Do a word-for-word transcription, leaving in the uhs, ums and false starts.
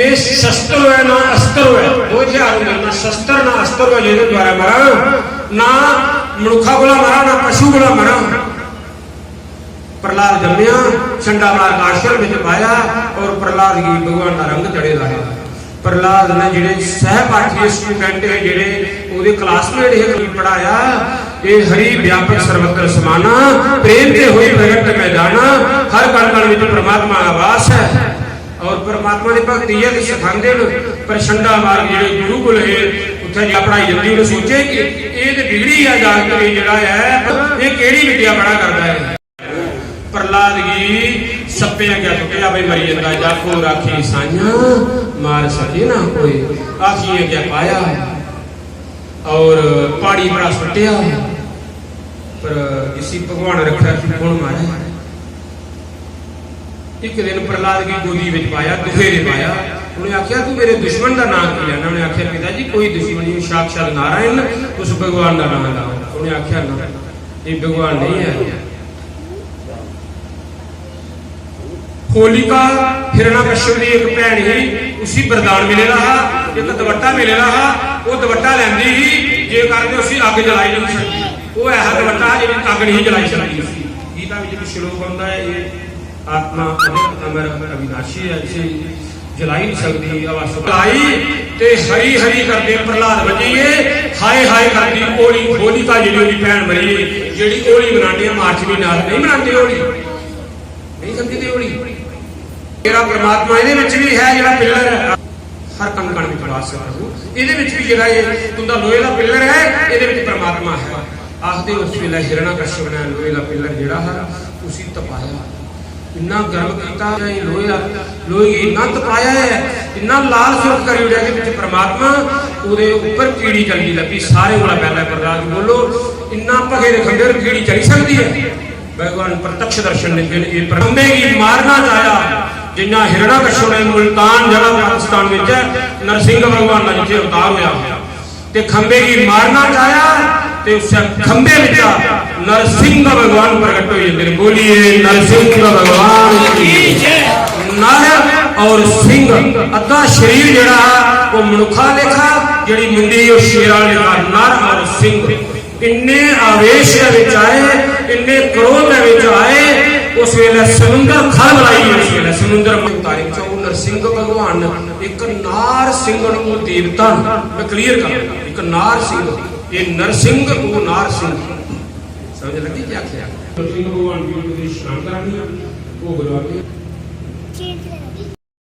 एह् शस्त्र होऐ ना अस्त्र होऐ, दो हथियार होंदे, ना शस्त्र ना अस्त्र होऐ, जेह्दे द्वारा मरां, ना मनुक्खा कोला मरां, ना पशु कोला मरां। प्रहलाद जम्मेआ, छंडा मार आश्रम बिच पाया और प्रहलाद गी भगवान दा रंग चढ़े दा हा। प्रहलाद ने जेह्ड़े सहपाठी स्टूडेंट हे, जेह्ड़े ओह्दे क्लासमेट हे, उ'नेंगी पढ़ाया, "एह् हरि व्यापक सर्वत्र समाना, प्रेम ते होई प्रगट मैं जाना, हर कण कण विच परमात्मा दा वास है।" और परमात्मा दी भक्ति ऐ ते सखांदे न, पर छंडा मार्ग जेह्ड़े गुरुकुल हे, उत्थै जा पढ़ाई जंदी, उ'नें सोचेआ कि एह् ते बिगड़ी गेआ जागत, एह् जेह्ड़ा ऐ, एह् केह्ड़ी विद्या पढ़ा करदा ऐ। प्रहलाद गी सप्पें अग्गें सुट्टेआ, भाई मरी जंदा, जा घोर आखी साइयां मार सके ना कोई, आखियें अग्गें पाया और प्हाड़ी परा सुट्टेआ, पर इसी भगवान रक्खै, तू कौन मारै? इक दिन प्रहलाद गी गोदी बिच पाया, दुखेरे पाया। उ'नें आखेआ, "तू मेरे दुश्मन दा नांऽ की लैना?" उ'नें आखेआ, "पिता जी, कोई दुश्मन नहीं, साक्षात नारायण, उस भगवान दा नांऽ लैओ।" उ'नें आखेआ, "ना, ये भगवान नहीं है।" होलिका हिरणाकश्यप दी इक भैन ही, उसी वरदान मिले दा हा, इक दुपट्टा मिले दा हा, ओह् दुपट्टा लैंदी ही, जे कारण ते उसी अग्ग जलाई नहीं सकदी। ओह् ऐसा दुपट्टा हा जेह्ड़ी अग्ग नहीं जलाई सकदी उसी। गीता बिच इक श्लोक औंदा ऐ, "एह् आत्मा अजर अमर अविनाशी ऐ, इसी जलाई नहीं सकदी।" हवा सुख लाई ते हरी हरी करदे प्रहलाद बची गे, हाय हाय करदी होली, होलिका जेह्ड़ी ओह्दी भैन मरी गेई, जेह्ड़ी होली मनांदे आ मार्च म्हीने, अस नहीं मनांदे होली, नहीं समझदे होली। तेरा परमात्मा एह्दे बिच भी है जेह्ड़ा पिल्लर ऐ, हर कण कण विच वास ऐ प्रभु, एह्दे बिच भी जेह्ड़ा एह् तुंदा लोहे दा पिल्लर ऐ, एह्दे बिच परमात्मा है। आखदे उस वेले हिरणाकश्यप ने लोहे दा पिल्लर जेह्ड़ा हा उसी तपाया, इन्ना गर्म कीता, एह् लोहे दा, लोहे गी इन्ना तपाया ऐ, इन्ना लाल सुर्ख करी ओड़ेआ कि बिच परमात्मा, ओह्दे उप्पर कीड़ी चलदी लब्भी। सारें कोला पैह्लें प्रहलाद गी बोलो, इन्ना भखे दे खंभे पर कीड़ी चली सकदी ऐ? भगवान प्रत्यक्ष दर्शन दिंदे ने, एह् खंभे गी मारना चाहेआ, जिन्ना हिरणाकश्यप ने मुल्तान जगह पाकिस्तान विच ऐ, नरसिंह भगवान दा जित्थे अवतार होया, ते खंभे गी मारना चाहेआ, ते उस खंभे विचा नरसिंह भगवान प्रकट होई जंदे ने। बोलिए नरसिंह भगवान की। नर और सिंह, अद्धा शरीर जेह्ड़ा हा, ओह् मनुक्खा लेखा, जेह्ड़ी मुंडी, ओह् शेरा लेखा। नर और सिंह इन्ने आवेश दे विच आए, इन्ने क्रोध दे विच आए, उस वेले समुंदर खलबलाई, उस वेले समुंदर तारीफ च ओह् नरसिंह भगवान, एक नार सिंह न, ओह् देवता न। मैं क्लियर कर, एक नार सिंह, ये नरसिंह, ओह् नार सिंह। समझ लगी क्या आखेआ? नरसिंह भगवान जी उप्पर शरण करानी, भोग लाने।